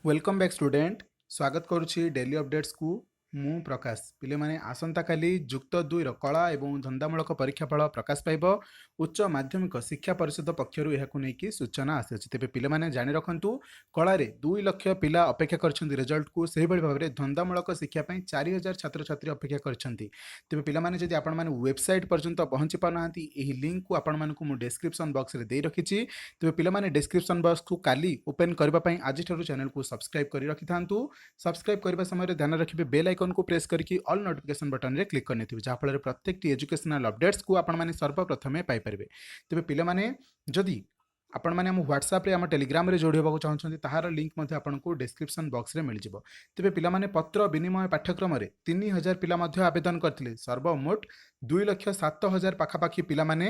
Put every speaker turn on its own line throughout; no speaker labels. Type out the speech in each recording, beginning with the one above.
Welcome back student, ସ୍ୱାଗତ କରୁଛି daily ଅପଡେଟ୍ସକୁ। ମୁଁ ପ୍ରକାଶ। ପିଲାମାନେ, ଆସନ୍ତାକାଲି ଯୁକ୍ତ ଦୁଇର କଳା ଏବଂ ଧନ୍ଦାମୂଳକ ପରୀକ୍ଷା ଫଳ ପ୍ରକାଶ ପାଇବ। ଉଚ୍ଚ ମାଧ୍ୟମିକ ଶିକ୍ଷା ପରିଷଦ ପକ୍ଷରୁ ଏହାକୁ ନେଇକି ସୂଚନା ଆସିଅଛି। ତେବେ ପିଲାମାନେ, ଜାଣି ରଖନ୍ତୁ, କଳାରେ 2 ଲକ୍ଷ ପିଲା ଅପେକ୍ଷା କରିଛନ୍ତି ରେଜଲ୍ଟକୁ। ସେହିଭଳି ଭାବରେ ଧନ୍ଦାମୂଳକ ଶିକ୍ଷା ପାଇଁ 4000 ଛାତ୍ରଛାତ୍ରୀ ଅପେକ୍ଷା କରିଛନ୍ତି। ତେବେ ପିଲାମାନେ, ଯଦି ଆପଣମାନେ ୱେବସାଇଟ୍ ପର୍ଯ୍ୟନ୍ତ ପହଞ୍ଚି ପାରୁନାହାନ୍ତି, ଏହି ଲିଙ୍କକୁ ଆପଣମାନଙ୍କୁ ମୁଁ ଡେସ୍କ୍ରିପସନ୍ ବକ୍ସରେ ଦେଇ ରଖିଛି। ତେବେ ପିଲାମାନେ, ଡେସ୍କ୍ରିପସନ୍ ବକ୍ସକୁ କାଲି ଓପେନ୍ କରିବା ପାଇଁ ଆଜିଠାରୁ ଚ୍ୟାନେଲକୁ ସବସ୍କ୍ରାଇବ୍ କରି ରଖିଥାନ୍ତୁ। ସବସ୍କ୍ରାଇବ୍ କରିବା ସମୟରେ ଧ୍ୟାନ ରଖିବେ, ବେଲ୍ ଆଇକନ୍କୁ ପ୍ରେସ୍ କରିକି ଅଲ୍ ନୋଟିଫିକେସନ୍ ବଟନ୍ରେ କ୍ଲିକ୍ କରିନେଇଥିବେ, ଯାହାଫଳରେ ପ୍ରତ୍ୟେକଟି ଏଜୁକେସନାଲ୍ ଅପଡେଟ୍ସକୁ ଆପଣମାନେ ସର୍ବପ୍ରଥମେ ପାଇପାରିବେ। ତେବେ ପିଲାମାନେ, ଯଦି ଆପଣମାନେ ଆମ ହ୍ୱାଟ୍ସଆପ୍ରେ, ଆମ ଟେଲିଗ୍ରାମରେ ଯୋଡ଼ି ହେବାକୁ ଚାହୁଁଛନ୍ତି, ତାହାର ଲିଙ୍କ୍ ମଧ୍ୟ ଆପଣଙ୍କୁ ଡେସ୍କ୍ରିପସନ୍ ବକ୍ସରେ ମିଳିଯିବ। ତେବେ ପିଲାମାନେ, ପତ୍ର ବିନିମୟ ପାଠ୍ୟକ୍ରମରେ 3000 ପିଲା ମଧ୍ୟ ଆବେଦନ କରିଥିଲେ। ସର୍ବମୋଟ 2,07,000 ପାଖାପାଖି ପିଲାମାନେ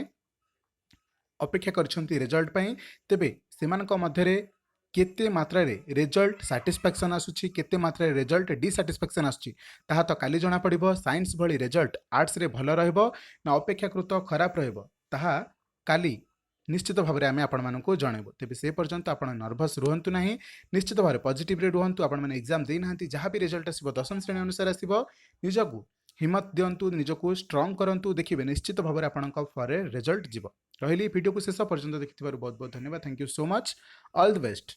ଅପେକ୍ଷା କରିଛନ୍ତି ରେଜଲ୍ଟ ପାଇଁ। ତେବେ ସେମାନଙ୍କ ମଧ୍ୟରେ କେତେ ମାତ୍ରାରେ ରେଜଲ୍ଟ ସାଟିସ୍ଫ୍ୟାକ୍ସନ୍ ଆସୁଛି, କେତେ ମାତ୍ରାରେ ରେଜଲ୍ଟ ଡିସାଟିସ୍ଫ୍ୟାକ୍ସନ୍ ଆସୁଛି, ତାହା ତ କାଲି ଜଣାପଡ଼ିବ। ସାଇନ୍ସ ଭଳି ରେଜଲ୍ଟ ଆର୍ଟ୍ସରେ ଭଲ ରହିବ ନା ଅପେକ୍ଷାକୃତ ଖରାପ ରହିବ, ତାହା କାଲି ନିଶ୍ଚିତ ଭାବରେ ଆମେ ଆପଣମାନଙ୍କୁ ଜଣାଇବୁ। ତେବେ ସେ ପର୍ଯ୍ୟନ୍ତ ଆପଣ ନର୍ଭସ୍ ରୁହନ୍ତୁ ନାହିଁ, ନିଶ୍ଚିତ ଭାବରେ ପଜିଟିଭରେ ରୁହନ୍ତୁ। ଆପଣମାନେ ଏକ୍ଜାମ୍ ଦେଇନାହାନ୍ତି, ଯାହା ବି ରେଜଲ୍ଟ ଆସିବ ଦଶମ ଶ୍ରେଣୀ ଅନୁସାରେ ଆସିବ। ନିଜକୁ ହିମ୍ମତ ଦିଅନ୍ତୁ, ନିଜକୁ ଷ୍ଟ୍ରଙ୍ଗ କରନ୍ତୁ, ଦେଖିବେ ନିଶ୍ଚିତ ଭାବରେ ଆପଣଙ୍କ ଫରେ ରେଜଲ୍ଟ ଯିବ। ରହିଲି, ଭିଡ଼ିଓକୁ ଶେଷ ପର୍ଯ୍ୟନ୍ତ ଦେଖିଥିବାରୁ ବହୁତ ବହୁତ ଧନ୍ୟବାଦ। Thank you so much, all the best.